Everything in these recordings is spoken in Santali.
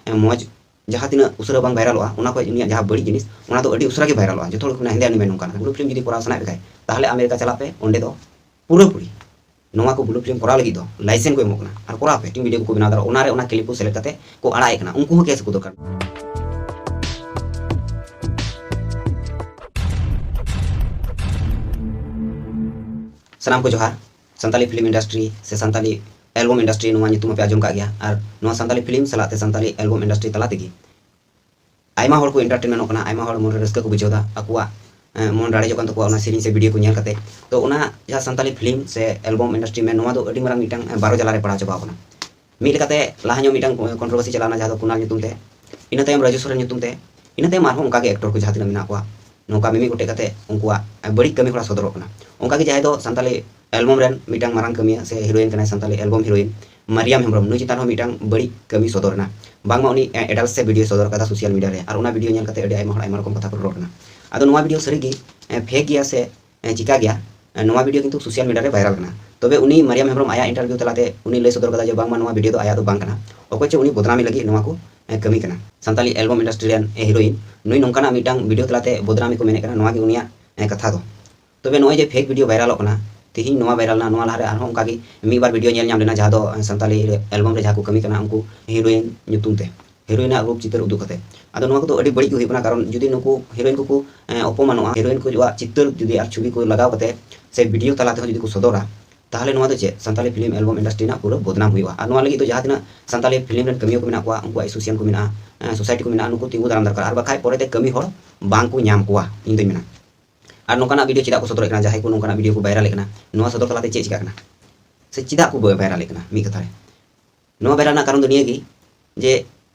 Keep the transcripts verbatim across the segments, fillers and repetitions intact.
ᱮ, ᱢᱚᱡᱽ ᱡᱟᱦᱟᱸ ᱛᱤᱱᱟᱹᱜ ᱩᱥᱟᱹᱨᱟ ᱵᱟᱝ ᱵᱷᱟᱭᱨᱟᱞᱚᱜᱼᱟ, ᱚᱱᱟ ᱠᱷᱚᱱ ᱩᱱᱤᱭᱟᱜ ᱡᱟᱦᱟᱸ ᱵᱟᱹᱲᱤᱡ ᱡᱤᱱᱤᱥ, ᱚᱱᱟ ᱫᱚ ᱟᱹᱰᱤ ᱩᱥᱟᱹᱨᱟ ᱜᱮ ᱵᱷᱟᱭᱨᱟᱞᱚᱜᱼᱟ᱾ ᱡᱚᱛᱚ ᱦᱚᱲ ᱠᱚ ᱢᱮᱱᱟ, "ᱦᱮᱸᱫᱮ ᱟᱹᱱᱤ ᱢᱮ ᱱᱚᱝᱠᱟᱱ ᱠᱟᱱᱟ, blue film ᱡᱩᱫᱤ ᱠᱚᱨᱟᱣ ᱥᱟᱱᱟᱭᱮᱫ ᱯᱮ ᱠᱷᱟᱡ, ᱛᱟᱦᱚᱞᱮ ᱟᱢᱮᱨᱤᱠᱟ ᱪᱟᱞᱟᱜ ᱯᱮ, ᱚᱸᱰᱮ ᱫᱚ ᱯᱩᱨᱟᱹᱯᱩᱨᱤ ᱱᱚᱣᱟ ᱠᱚ blue film ᱠᱚᱨᱟᱣ ᱞᱟᱹᱜᱤᱫ ᱫᱚ license ᱠᱚ ᱮᱢᱚᱜ ᱠᱟᱱᱟ ᱟᱨ ᱠᱚᱨᱟᱣ ᱯᱮ, ᱛᱤᱱ video ᱠᱚ ᱵᱮᱱᱟᱣ ᱫᱟᱲᱮᱭᱟᱜᱼᱟ, ᱚᱱᱟ ᱨᱮ ᱚᱱᱟ clip ᱠᱚ ᱥᱮᱞᱮᱫ ᱠᱟᱛᱮ ᱠᱚ ᱟᱲᱟᱜ ᱮᱫ ᱠᱟᱱᱟ, ᱩᱱᱠᱩ ᱦᱚᱸ case ᱠᱚ ᱫᱚᱨᱠᱟᱨ᱾" ᱥᱟᱱᱟᱢ ᱠᱚ ᱡᱚᱦᱟᱨ᱾ ᱥᱟᱱᱛᱟᱞᱤ film industry ᱥᱮ ᱥᱟᱱᱛᱟᱞᱤ album industry ᱱᱚᱣᱟ ᱧᱩᱛᱩᱢ ᱦᱚᱸᱯᱮ ᱟᱸᱡᱚᱢ ᱠᱟᱜ ᱜᱮᱭᱟ, ᱟᱨ ᱱᱚᱣᱟ ᱥᱟᱱᱛᱟᱞᱤ film ᱥᱟᱞᱟᱜ ᱛᱮ ᱥᱟᱱᱛᱟᱞᱤ album industry ᱛᱟᱞᱟ ᱛᱮᱜᱮ ᱟᱭᱢᱟ ᱦᱚᱲ ᱠᱚ entertainmentᱚᱜ ᱠᱟᱱᱟ, ᱟᱭᱢᱟ ᱦᱚᱲ ᱢᱚᱱ ᱨᱮ ᱨᱟᱹᱥᱠᱟᱹ ᱠᱚ ᱵᱩᱡᱷᱟᱹᱣ ᱮᱫᱟ, ᱟᱠᱚᱣᱟᱜ, ᱮ, ᱢᱚᱱ ᱨᱟᱲᱮᱡᱚᱜ ᱠᱟᱱ ᱛᱟᱠᱚᱣᱟ ᱚᱱᱟ ᱥᱮᱨᱮᱧ ᱥᱮ video ᱠᱚ ᱧᱮᱞ ᱠᱟᱛᱮ᱾ ᱛᱚ ᱚᱱᱟ ᱡᱟᱦᱟᱸ ᱥᱟᱱᱛᱟᱞᱤ film ᱥᱮ album industry ᱢᱮᱱ, ᱱᱚᱣᱟ ᱫᱚ ᱟᱹᱰᱤ ᱢᱟᱨᱟᱝ ᱢᱤᱫᱴᱟᱝ, ᱮ, ᱵᱟᱨᱚ ᱡᱟᱞᱟ ᱨᱮ ᱯᱟᱲᱟᱣ ᱪᱟᱵᱟᱣ ᱠᱟᱱᱟ᱾ ᱢᱤᱫ ᱞᱮᱠᱟᱛᱮ ᱞᱟᱦᱟ ᱧᱚᱜ ᱢᱤᱫᱴᱟᱝ controversy ᱪᱟᱞᱟᱣ ᱮᱱᱟ, ᱡᱟᱦᱟᱸ ᱫᱚ ᱠᱩᱱᱟᱞ ᱧᱩᱛᱩᱢ ᱛᱮ, ᱤᱱᱟᱹ ᱛᱟᱭᱚᱢ ᱨᱟᱡᱩ ᱥᱚᱨᱮᱱ ᱧᱩᱛᱩᱢ ᱛᱮ, ᱤᱱᱟᱹ ᱛᱟᱭᱚᱢ ᱟᱨᱦᱚᱸ ᱚᱱᱠᱟ ᱜᱮ actor ᱠᱚ ᱡᱟᱦᱟᱸ ᱛᱤᱱᱟᱹᱜ ᱢᱮᱱᱟᱜ ᱠᱚᱣᱟ, ᱱᱚᱝᱠᱟ ᱢᱤᱢᱤᱫ ᱜᱚᱴᱮᱡ ᱠᱟᱛᱮ ᱩᱱᱠᱩᱣᱟᱜ, ᱮ, ᱵᱟᱹᱲᱤᱡ ᱠᱟᱹᱢᱤ ᱦᱚᱨᱟ ᱥᱚᱫᱚᱨᱚᱜ ᱠᱟᱱᱟ᱾ ᱚᱱᱠᱟ ᱜᱮ ᱡᱟᱦᱟᱸᱭ ᱫᱚ ᱥᱟᱱᱛᱟᱞᱤ album ᱨᱮᱱ ᱢᱤᱫᱴᱟᱝ ᱢᱟᱨᱟᱝ ᱠᱟᱹᱢᱤᱭᱟᱹ ᱥᱮ heroine ᱠᱟᱱᱟᱭ, ᱥᱟᱱᱛᱟᱞᱤ album heroine ᱢᱟᱨᱤᱭᱟᱢ ᱦᱮᱢᱵᱨᱚᱢ, ᱱᱩᱭ ᱪᱮᱛᱟᱱ ᱨᱮᱦᱚᱸ ᱢᱤᱫᱴᱟᱝ ᱵᱟᱹᱲᱤᱡ ᱠᱟᱹᱢᱤ ᱥᱚᱫᱚᱨ ᱮᱱᱟ᱾ ᱵᱟᱝᱢᱟ ᱩᱱᱤ, ᱮ, adult ᱥᱮ video ᱥᱚᱫᱚᱨ ᱠᱟᱫᱟ social media ᱨᱮ, ᱟᱨ ᱚᱱᱟ video ᱧᱮᱞ ᱠᱟᱛᱮ ᱟᱹᱰᱤ ᱟᱭᱢᱟ ᱦᱚᱲ ᱟᱭᱢᱟ ᱨᱚᱠᱚᱢ ᱠᱟᱛᱷᱟ ᱠᱚ ᱨᱚᱲ ᱠᱟᱱᱟ᱾ ᱟᱫᱚ ᱱᱚᱣᱟ video ᱥᱟᱹᱨᱤ ᱜᱮ, ᱮ, fake ᱜᱮᱭᱟ ᱥᱮ, ᱮ, ᱪᱤᱠᱟ ᱜᱮᱭᱟ, ᱮ, ᱱᱚᱣᱟ video ᱠᱤᱱᱛᱩ social media ᱨᱮ viral ᱠᱟᱱᱟ᱾ ᱛᱚᱵᱮ ᱩᱱᱤ ᱢᱟᱨᱤᱭᱟᱢ ᱦᱮᱢᱵᱨᱚᱢ ᱟᱭᱟᱜ interview ᱛᱟᱞᱟᱛᱮ ᱩᱱᱤ ᱞᱟᱹᱭ ᱥᱚᱫᱚᱨ ᱠᱟᱫᱟ ᱡᱮ ᱵᱟᱝᱢᱟ ᱱᱚᱣᱟ video ᱫᱚ ᱟᱭᱟᱜ ᱫᱚ ᱵᱟᱝ ᱠᱟᱱᱟ, ᱚᱠᱚᱭ ᱪᱚ ᱩᱱᱤ ᱵᱚᱫᱱᱟᱢᱤ ᱞᱟᱹᱜᱤᱫ ᱱᱚᱣᱟ ᱠᱚ, ᱮ, ᱠᱟᱹᱢᱤ ᱠᱟᱱᱟ᱾ ᱥᱟᱱᱛᱟᱞᱤ album industry ᱨᱮᱱ, ᱮ, heroine ᱱᱩᱭ ᱱᱚᱝᱠᱟᱱᱟᱜ ᱢᱤᱫᱴᱟᱝ video ᱛᱟᱞᱟᱛᱮ ᱵᱚᱫᱱᱟᱢᱤ ᱠᱚ ᱢᱮᱱᱮᱫ ᱠᱟᱱᱟ, ᱱᱚᱣᱟ ᱜᱮ ᱩᱱᱤᱭᱟᱜ, ᱮ, ᱠᱟᱛᱷᱟ ᱫᱚ᱾ ᱛᱚᱵᱮ ᱱᱚᱜᱼᱚᱭ ᱡᱮ fake video viralᱚᱜ ᱠᱟᱱᱟ, ᱛᱤᱦᱤᱧ ᱱᱚᱣᱟ viral ᱱᱟ, ᱱᱚᱣᱟ ᱞᱟᱦᱟᱨᱮ ᱟᱨᱦᱚᱸ ᱚᱱᱠᱟᱜᱮ ᱢᱤᱫ ᱵᱟᱨ video ᱧᱮᱞ ᱧᱟᱢ ᱞᱮᱱᱟ, ᱡᱟᱦᱟᱸ ᱫᱚ, ᱮ, ᱥᱟᱱᱛᱟᱞᱤ album ᱨᱮ ᱡᱟᱦᱟᱸ ᱠᱚ ᱠᱟᱹᱢᱤ ᱠᱟᱱᱟ ᱩᱱᱠᱩ heroine ᱧᱩᱛᱩᱢ ᱛᱮ, heroineᱟᱜ ᱨᱩᱯ ᱪᱤᱛᱟᱹᱨ ᱩᱫᱩᱜ ᱠᱟᱛᱮ᱾ ᱟᱫᱚ ᱱᱚᱣᱟ ᱠᱚᱫᱚ ᱟᱹᱰᱤ ᱵᱟᱹᱲᱤᱡ ᱜᱮ ᱦᱩᱭᱩᱜ ᱠᱟᱱᱟ, ᱠᱟᱨᱚᱱ ᱡᱩᱫᱤ ᱱᱩᱠᱩ heroine ᱠᱚᱠᱚ, ᱮ, ᱚᱯᱚᱢᱟᱱᱚᱜᱼᱟ, heroine ᱠᱚᱣᱟᱜ ᱪᱤᱛᱟᱹᱨ ᱡᱩᱫᱤ ᱟᱨ ᱪᱷᱚᱵᱤ ᱠᱚ ᱞᱟᱜᱟᱣ ᱠᱟᱛᱮ ᱥᱮ video ᱛᱟᱞᱟ ᱛᱮᱦᱚᱸ ᱡᱩᱫᱤ ᱠᱚ ᱥᱚᱫᱚᱨᱟ, ᱛᱟᱦᱚᱞᱮ ᱱᱚᱣᱟ ᱫᱚ ᱪᱮᱫ, ᱥᱟᱱᱛᱟᱞᱤ film album industry ᱨᱮᱱᱟᱜ ᱯᱩᱨᱟᱹ ᱵᱚᱫᱱᱟᱢ ᱦᱩᱭᱩᱜᱼᱟ᱾ ᱟᱨ ᱱᱚᱣᱟ ᱞᱟᱹᱜᱤᱫ ᱫᱚ ᱡᱟᱦᱟᱸ ᱛᱤᱱᱟᱹᱜ ᱥᱟᱱᱛᱟᱞᱤ film ᱨᱮᱱ ᱠᱟᱹᱢᱤᱭᱟᱹ ᱠᱚ ᱢᱮᱱᱟᱜ ᱠᱚᱣᱟ, ᱩᱱᱠᱩᱣᱟᱜ association ᱠᱚ ᱢᱮᱱᱟᱜᱼᱟ, ᱮ, society ᱠᱚ ᱢᱮᱱᱟᱜᱼᱟ, ᱱᱩᱠᱩ ᱛᱤᱸᱜᱩ ᱫᱟᱨᱟᱢ ᱫᱚᱨᱠᱟᱨ, ᱟᱨ ᱵᱟᱠᱷᱟᱡ ᱯᱚᱨᱮᱛᱮ ᱠᱟᱹᱢᱤ ᱦᱚᱲ ᱵᱟᱝ ᱠᱚ ᱧᱟᱢ ᱠᱚᱣᱟ, ᱤᱧ ᱫᱚᱧ ᱢᱮᱱᱟ᱾ ᱟᱨ ᱱᱚᱝᱠᱟᱱᱟᱜ video ᱪᱮᱫᱟᱜ ᱠᱚ ᱥᱚᱫᱚᱨᱮᱫ ᱠᱟᱱᱟ? ᱡᱟᱦᱟᱸᱭ ᱠᱚ ᱱᱚᱝᱠᱟᱱᱟᱜ video ᱠᱚ viralᱮᱫ ᱠᱟᱱᱟ, ᱱᱚᱣᱟ ᱥᱚᱫᱚᱨ ᱛᱟᱞᱟᱛᱮ ᱪᱮᱫ ᱪᱤᱠᱟᱹᱜ ᱠᱟᱱᱟ? ᱥᱮ ᱪᱮᱫᱟᱜ ᱠᱚ viralᱮᱫ ᱠᱟᱱᱟ? ᱢᱤᱫ ᱠᱟᱛᱷᱟ ᱨᱮ, ᱱᱚᱣᱟ viral ᱨᱮᱱᱟᱜ ᱠᱟᱨᱚᱱ ᱫᱚ ᱱᱤᱭᱟᱹ ᱜᱮ ᱡᱮ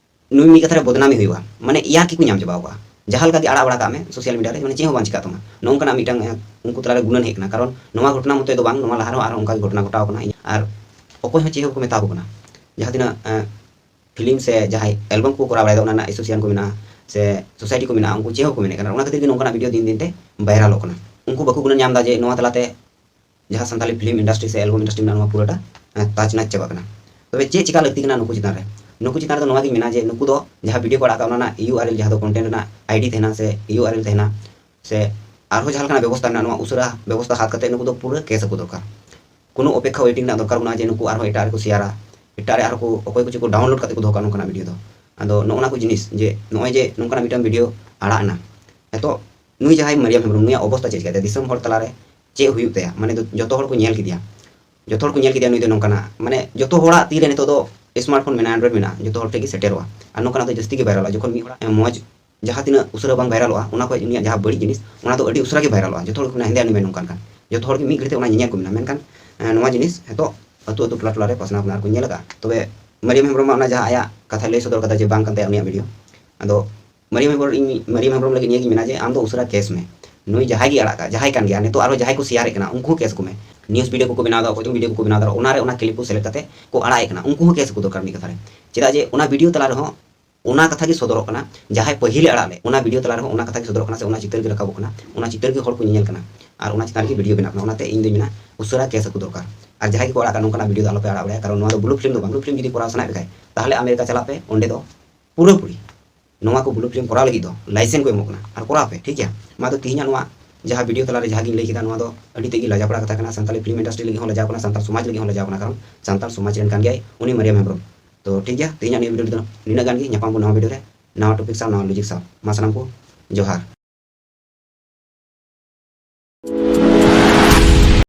ᱱᱩᱭ ᱢᱤᱫ ᱠᱟᱛᱷᱟ ᱨᱮ ᱵᱚᱫᱱᱟᱢᱤ ᱦᱩᱭᱩᱜᱼᱟ, ᱢᱟᱱᱮ ᱤᱭᱟᱨᱠᱤ ᱠᱚ ᱧᱟᱢ ᱪᱟᱵᱟᱣ ᱠᱚᱣᱟ᱾ ᱡᱟᱦᱟᱸ ᱞᱮᱠᱟ ᱜᱮ ᱟᱲᱟᱜ ᱵᱟᱲᱟ ᱠᱟᱜ ᱢᱮ social media ᱨᱮ, ᱢᱟᱱᱮ ᱪᱮᱫ ᱦᱚᱸ ᱵᱟᱝ ᱪᱤᱠᱟᱹᱜ ᱛᱟᱢᱟ, ᱱᱚᱜᱼᱚ ᱱᱚᱝᱠᱟᱱᱟᱜ ᱢᱤᱫᱴᱟᱝ, ᱮ, ᱩᱱᱠᱩ ᱛᱟᱞᱟᱨᱮ ᱜᱩᱱᱟᱹᱱ ᱦᱮᱡ ᱠᱟᱱᱟ᱾ ᱠᱟᱨᱚᱱ ᱱᱚᱣᱟ ᱜᱷᱚᱴᱚᱱᱟ ᱢᱚᱛᱚ ᱫᱚ ᱵᱟᱝ, ᱱᱚᱣᱟ ᱞᱟᱦᱟ ᱨᱮᱦᱚᱸ ᱟᱨᱦᱚᱸ ᱚᱱᱠᱟ ᱜᱮ ᱜᱷᱚᱴᱚᱱᱟ ᱜᱷᱚᱴᱟᱣ ᱠᱟᱱᱟ, ᱟᱨ ᱚᱠᱚᱭ ᱦᱚᱸ ᱪᱮᱫ ᱦᱚᱸ ᱵᱟᱠᱚ ᱢᱮᱛᱟ ᱠᱚ ᱠᱟᱱᱟ᱾ ᱡᱟᱦᱟᱸ ᱛᱤᱱᱟᱹᱜ, ᱮ, film ᱥᱮ ᱡᱟᱦᱟᱸᱭ album ᱠᱚ ᱠᱚᱨᱟᱣ ᱵᱟᱲᱟᱭᱮᱫᱟ, ᱚᱱᱟ ᱨᱮᱱᱟᱜ association ᱠᱚ ᱢᱮᱱᱟᱜᱼᱟ ᱥᱮ society ᱠᱚ ᱢᱮᱱᱟᱜᱼᱟ, ᱩᱱᱠᱩ ᱪᱮᱫ ᱦᱚᱸ ᱵᱟᱠᱚ ᱢᱮᱱᱮᱫ ᱠᱟᱱᱟ᱾ ᱚᱱᱟ ᱠᱷᱟᱹᱛᱤᱨ ᱜᱮ ᱱᱚᱝᱠᱟᱱᱟᱜ video ᱫᱤᱱ ᱫᱤᱱ ᱛᱮ viralᱚᱜ ᱠᱟᱱᱟ᱾ ᱩᱱᱠᱩ ᱵᱟᱠᱚ ᱜᱩᱱᱟᱹᱱ ᱧᱟᱢ ᱮᱫᱟ ᱡᱮ ᱱᱚᱣᱟ ᱛᱟᱞᱟᱛᱮ ᱡᱟᱦᱟᱸ ᱥᱟᱱᱛᱟᱞᱤ film industry ᱥᱮ album industry ᱢᱮᱱᱟᱜᱼᱟ, ᱱᱚᱣᱟ ᱯᱩᱨᱟᱹᱴᱟ, ᱮ, ᱛᱟᱪ ᱱᱟᱪ ᱪᱟᱵᱟᱜ ᱠᱟᱱᱟ᱾ ᱛᱚᱵᱮ ᱪᱮᱫ ᱪᱤᱠᱟ ᱞᱟᱹᱠᱛᱤ ᱠᱟᱱᱟ ᱱᱩᱠᱩ ᱪᱮᱛᱟᱱ ᱨᱮ? ᱱᱩᱠᱩ ᱪᱮᱛᱟᱱ ᱨᱮᱫᱚ ᱱᱚᱣᱟ ᱜᱤᱧ ᱢᱮᱱᱟ ᱡᱮ ᱱᱩᱠᱩ ᱫᱚ ᱡᱟᱦᱟᱸ video ᱠᱚ ᱟᱲᱟᱜ ᱠᱟᱜᱼᱟ, ᱚᱱᱟ ᱨᱮᱱᱟᱜ ᱤᱭᱩ ᱟᱨ ᱮᱞ, ᱡᱟᱦᱟᱸ ᱫᱚ content ᱨᱮᱱᱟᱜ ᱟᱭᱰᱤ ᱛᱟᱦᱮᱱᱟ ᱥᱮ ᱤᱭᱩ ᱟᱨ ᱮᱞ ᱛᱟᱦᱮᱱᱟ, ᱥᱮ ᱟᱨᱦᱚᱸ ᱡᱟᱦᱟᱸ ᱞᱮᱠᱟᱱᱟᱜ ᱵᱮᱵᱚᱥᱛᱟ ᱢᱮᱱᱟᱜᱼᱟ, ᱱᱚᱣᱟ ᱩᱥᱟᱹᱨᱟ ᱵᱮᱵᱚᱥᱛᱟ ᱦᱟᱛ ᱠᱟᱛᱮ ᱱᱩᱠᱩ ᱫᱚ ᱯᱩᱨᱟᱹ case ᱟᱠᱚ ᱫᱚᱨᱠᱟᱨ᱾ ᱠᱳᱱᱳ ᱚᱯᱮᱠᱠᱷᱟ waiting ᱨᱮᱱᱟᱜ ᱫᱚᱨᱠᱟᱨ ᱵᱟᱹᱱᱩᱜᱼᱟ ᱡᱮ ᱱᱩᱠᱩ ᱟᱨᱦᱚᱸ ᱮᱴᱟᱜ ᱨᱮᱠᱚ ᱥᱮᱭᱟᱨᱟ, ᱮᱴᱟᱜ ᱨᱮ ᱟᱨᱦᱚᱸ ᱠᱚ ᱚᱠᱚᱭ ᱠᱚᱪᱚ ᱠᱚ download ᱠᱟᱛᱮ ᱠᱚ ᱫᱚᱦᱚ ᱠᱟᱜᱼᱟ ᱱᱚᱝᱠᱟᱱᱟᱜ video ᱫᱚ᱾ ᱟᱫᱚ ᱱᱚᱜᱼᱚ ᱱᱟ ᱠᱚ ᱡᱤᱱᱤᱥ ᱡᱮ ᱱᱚᱜᱼᱚᱭ ᱡᱮ ᱱᱚᱝᱠᱟᱱᱟᱜ ᱢᱤᱫᱴᱟᱝ video ᱟᱲᱟᱜ ᱮᱱᱟ, ᱱᱤᱛᱚᱜ ᱱᱩᱭ ᱡᱟᱦᱟᱸᱭ ᱢᱟᱨᱤᱭᱟᱢ ᱦᱮᱢᱵᱨᱚᱢ, ᱱᱩᱭᱟᱜ ᱚᱵᱚᱥᱛᱟ ᱪᱮᱫ ᱪᱤᱠᱟᱹᱭᱟ? ᱫᱤᱥᱚᱢ ᱦᱚᱲ ᱛᱟᱞᱟᱨᱮ ᱪᱮᱫ ᱦᱩᱭᱩᱜ ᱛᱟᱭᱟ? ᱢᱟᱱᱮ ᱫᱚ ᱡᱚᱛᱚ ᱦᱚᱲ ᱠᱚ ᱧᱮᱞ ᱠᱮᱫᱮᱭᱟ, ᱡᱚᱛᱚ ᱦᱚᱲ ᱠᱚ ᱧᱮᱞ ᱠᱮᱫᱮᱭᱟ ᱱᱩᱭ ᱫᱚ ᱱᱚᱝᱠᱟᱱᱟᱜ, ᱢᱟᱱᱮ ᱡᱚᱛᱚ ᱦᱚᱲᱟᱜ ᱛᱤᱨᱮ ᱱᱤᱛᱚᱜ ᱫᱚ smartphone ᱢᱮᱱᱟᱜᱼᱟ, Android ᱢᱮᱱᱟᱜᱼᱟ, ᱡᱚᱛᱚ ᱦᱚᱲ ᱴᱷᱮᱱ ᱜᱮ ᱥᱮᱴᱮᱨᱚᱜᱼᱟ᱾ ᱟᱨ ᱱᱚᱝᱠᱟᱱᱟᱜ ᱫᱚ ᱡᱟᱹᱥᱛᱤ ᱜᱮ ᱵᱷᱟᱭᱨᱟᱞᱚᱜᱼᱟ᱾ ᱡᱚᱠᱷᱚᱱ ᱢᱤᱫ ᱦᱚᱲᱟᱜ ᱢᱚᱡᱽ ᱡᱟᱦᱟᱸ ᱛᱤᱱᱟᱹᱜ ᱩᱥᱟᱹᱨᱟ ᱵᱟᱝ ᱵᱷᱟᱭᱨᱟᱞᱚᱜᱼᱟ, ᱚᱱᱟ ᱠᱷᱚᱱ ᱩᱱᱤᱭᱟᱜ ᱡᱟᱦᱟᱸ ᱵᱟᱹᱲᱤᱡ ᱡᱤᱱᱤᱥ, ᱚᱱᱟ ᱫᱚ ᱟᱹᱰᱤ ᱩᱥᱟᱹᱨᱟ ᱜᱮ ᱵᱷᱟᱭᱨᱟᱞᱚᱜᱼᱟ᱾ ᱡᱚᱛᱚ ᱦᱚᱲ ᱠᱚ ᱢᱮᱱᱟ, "ᱦᱮᱸᱫᱮᱭᱟ ᱱᱩᱭ ᱢᱟ ᱱᱚᱝᱠᱟᱱ ᱠᱟᱱ", ᱡᱚᱛᱚ ᱦᱚᱲ ᱜᱮ ᱢᱤᱫ ᱜᱷᱟᱹᱲᱤᱡ ᱛᱮ ᱚᱱᱟ ᱧᱮᱧᱮᱞ ᱠᱚ ᱢᱮᱱᱟ᱾ ᱢᱮᱱᱠᱷᱟᱱ ᱮᱸ, ᱱᱚᱣᱟ ᱡᱤᱱᱤᱥ ᱱᱤᱛᱚᱜ ᱟᱹᱛᱩ ᱟᱹᱛᱩ ᱴᱚᱞᱟ ᱴᱚᱞᱟ ᱨᱮ ᱯᱟᱥᱱᱟᱣ ᱠᱟᱱᱟ ᱟᱨ ᱠᱚ ᱧᱮᱞ ᱟᱠᱟᱫᱼᱟ᱾ ᱛᱚᱵᱮ ᱢᱟᱨᱤᱭᱟᱢ ᱦᱮᱢᱵᱨᱚᱢ ᱢᱟ ᱚᱱᱟ ᱡᱟᱦᱟᱸ ᱟᱭᱟᱜ ᱠᱟᱛᱷᱟᱭ ᱞᱟᱹᱭ ᱥᱚᱫᱚᱨ ᱠᱟᱫᱟ ᱡᱮ ᱵᱟᱝ ᱠᱟᱱ ᱛᱟᱭᱟ ᱩᱱᱤᱭᱟᱜ video, ᱟᱫᱚ ᱢᱟᱨᱤᱭᱟᱢ ᱦᱮᱢᱵᱨᱚᱢ, ᱤᱧ ᱢᱟᱨᱤᱭᱟᱢ ᱦᱮᱢᱵᱨᱚᱢ ᱞᱟᱹᱜᱤᱫ ᱱᱤᱭᱟᱹ ᱜᱤᱧ ᱢᱮᱱᱟ ᱡᱮ ᱟᱢ ᱫᱚ ᱩᱥᱟᱹᱨᱟ case ᱢᱮ᱾ ᱱᱩᱭ ᱡᱟᱦᱟᱸᱭ ᱜᱮ ᱟᱲᱟᱜ ᱠᱟᱜ, ᱡᱟᱦᱟᱸᱭ ᱠᱟᱱ ᱜᱮᱭᱟ, ᱱᱤᱛᱚᱜ ᱟᱨᱦᱚᱸ ᱡᱟᱦᱟᱸᱭ ᱠᱚ ᱥᱮᱭᱟᱨᱮᱫ ᱠᱟᱱᱟ, ᱩᱱᱠᱩ ᱦᱚᱸ case ᱠᱚ ᱢᱮ᱾ News video ᱠᱚᱠᱚ ᱵᱮᱱᱟᱣ ᱮᱫᱟ, ᱚᱠᱚᱭ ᱪᱚᱝ video ᱠᱚᱠᱚ ᱵᱮᱱᱟᱣ ᱮᱫᱟ, ᱚᱱᱟ ᱨᱮ ᱚᱱᱟ clip ᱠᱚ ᱥᱮᱞᱮᱫ ᱠᱟᱛᱮ ᱠᱚ ᱟᱲᱟᱜ ᱮᱫ ᱠᱟᱱᱟ, ᱩᱱᱠᱩ ᱦᱚᱸ case ᱠᱚ ᱫᱚᱨᱠᱟᱨ ᱢᱤᱫ ᱠᱟᱛᱷᱟ ᱨᱮ᱾ ᱪᱮᱫᱟᱜ ᱡᱮ ᱚᱱᱟ video ᱛᱟᱞᱟ ᱨᱮᱦᱚᱸ ᱚᱱᱟ ᱠᱟᱛᱷᱟ ᱜᱮ ᱥᱚᱫᱚᱨᱚᱜ ᱠᱟᱱᱟ, ᱡᱟᱦᱟᱸᱭ ᱯᱟᱹᱦᱤᱞᱮ ᱟᱲᱟᱜ ᱞᱮᱫ, ᱚᱱᱟ video ᱛᱟᱞᱟ ᱨᱮᱦᱚᱸ ᱚᱱᱟ ᱠᱟᱛᱷᱟ ᱜᱮ ᱥᱚᱫᱚᱨᱚᱜ ᱠᱟᱱᱟ, ᱥᱮ ᱚᱱᱟ ᱪᱤᱛᱟᱹᱨ ᱜᱮ ᱨᱟᱠᱟᱵᱚᱜ ᱠᱟᱱᱟ, ᱚᱱᱟ ᱪᱤᱛᱟᱹᱨ ᱜᱮ ᱦᱚᱲ ᱠᱚ ᱧᱮᱧᱮᱞ ᱠᱟᱱᱟ, ᱟᱨ ᱚᱱᱟ ᱪᱮᱛᱟᱱ ᱨᱮᱜᱮ video ᱵᱮᱱᱟᱜ ᱠᱟᱱᱟ᱾ ᱚᱱᱟᱛᱮ ᱤᱧ ᱫᱩᱧ ᱢᱮᱱᱟ, ᱩᱥᱟᱹᱨᱟ case ᱟᱹᱜᱩ ᱫᱚᱨᱠᱟᱨ᱾ ᱟᱨ ᱡᱟᱦᱟᱸᱭ ᱜᱮᱠᱚ ᱟᱲᱟᱜ ᱠᱟᱜ, ᱱᱚᱝᱠᱟᱱᱟᱜ video ᱫᱚ ᱟᱞᱚᱯᱮ ᱟᱲᱟᱜ ᱵᱟᱲᱟᱭᱟ, ᱠᱟᱨᱚᱱ ᱱᱚᱣᱟ ᱫᱚ blue film ᱫᱚ ᱵᱟᱝ᱾ Blue film ᱡᱩᱫᱤ ᱠᱚᱨᱟᱣ ᱥᱟᱱᱟᱭᱮᱫ ᱯᱮ ᱠᱷᱟᱡ, ᱛᱟᱦᱚᱞᱮ ᱟᱢᱮᱨᱤᱠᱟ ᱪᱟᱞᱟᱜ ᱯᱮ, ᱚᱸᱰᱮ ᱫᱚ ᱯᱩᱨᱟᱹᱯᱩᱨᱤ ᱱᱚᱣᱟ ᱠᱚ blue film ᱠᱚᱨᱟᱣ ᱞᱟᱹᱜᱤᱫ ᱫᱚ license ᱠᱚ ᱮᱢᱚᱜ ᱠᱟᱱᱟ, ᱟᱨ ᱠᱚᱨᱟᱣ ᱯᱮ, ᱴᱷᱤᱠ ᱜᱮᱭᱟ? ᱢᱟ ᱛᱚ, ᱛᱮᱦᱮᱧᱟᱜ ᱱᱚᱣᱟ ᱡᱟᱦᱟᱸ video ᱛᱟᱞᱟᱨᱮ ᱡᱟᱦᱟᱸ ᱜᱤᱧ ᱞᱟᱹᱭ ᱠᱮᱫᱟ, ᱱᱚᱣᱟ ᱫᱚ ᱟᱹᱰᱤ ᱛᱮᱫ ᱜᱮ ᱞᱟᱡᱟᱯᱟᱲᱟ ᱠᱟᱛᱷᱟ ᱠᱟᱱᱟ, ᱥᱟᱱᱛᱟᱲᱤ film industry ᱞᱟᱹᱜᱤᱫ ᱦᱚᱸ ᱞᱟᱡᱟᱣ ᱠᱟᱱᱟ, ᱥᱟᱱᱛᱟᱲ ᱥᱚᱢᱟᱡᱽ ᱞᱟᱹᱜᱤᱫ ᱦᱚᱸ ᱞᱟᱡᱟᱣ ᱠᱟᱱᱟ, ᱠᱟᱨᱚᱱ ᱥᱟᱱᱛᱟᱲ ᱥᱚᱢᱟᱡᱽ ᱨᱮᱱ ᱠᱟᱱ ᱜᱮᱭᱟᱭ ᱩᱱᱤ ᱢᱟᱨᱤᱭᱟᱢ ᱦᱮᱢᱵᱨᱚᱢ᱾ ᱛᱚ ᱴᱷᱤᱠ ᱜᱮᱭᱟ, ᱛᱮᱦᱮᱧᱟᱜ ᱱᱤᱭᱟᱹ video ᱨᱮᱫᱚ ᱱᱤᱱᱟᱹᱜ ᱜᱟᱱ ᱜᱮ, ᱧᱟᱯᱟᱢ ᱵᱚᱱ ᱱᱟᱣᱟ video ᱨᱮ, ᱱᱟᱣᱟ topic ᱥᱟᱶ, ᱱᱟᱣᱟ logic ᱥᱟᱶ᱾ ᱢᱟ ᱥᱟᱱᱟᱢ ᱠᱚ ᱡᱚᱦᱟᱨ᱾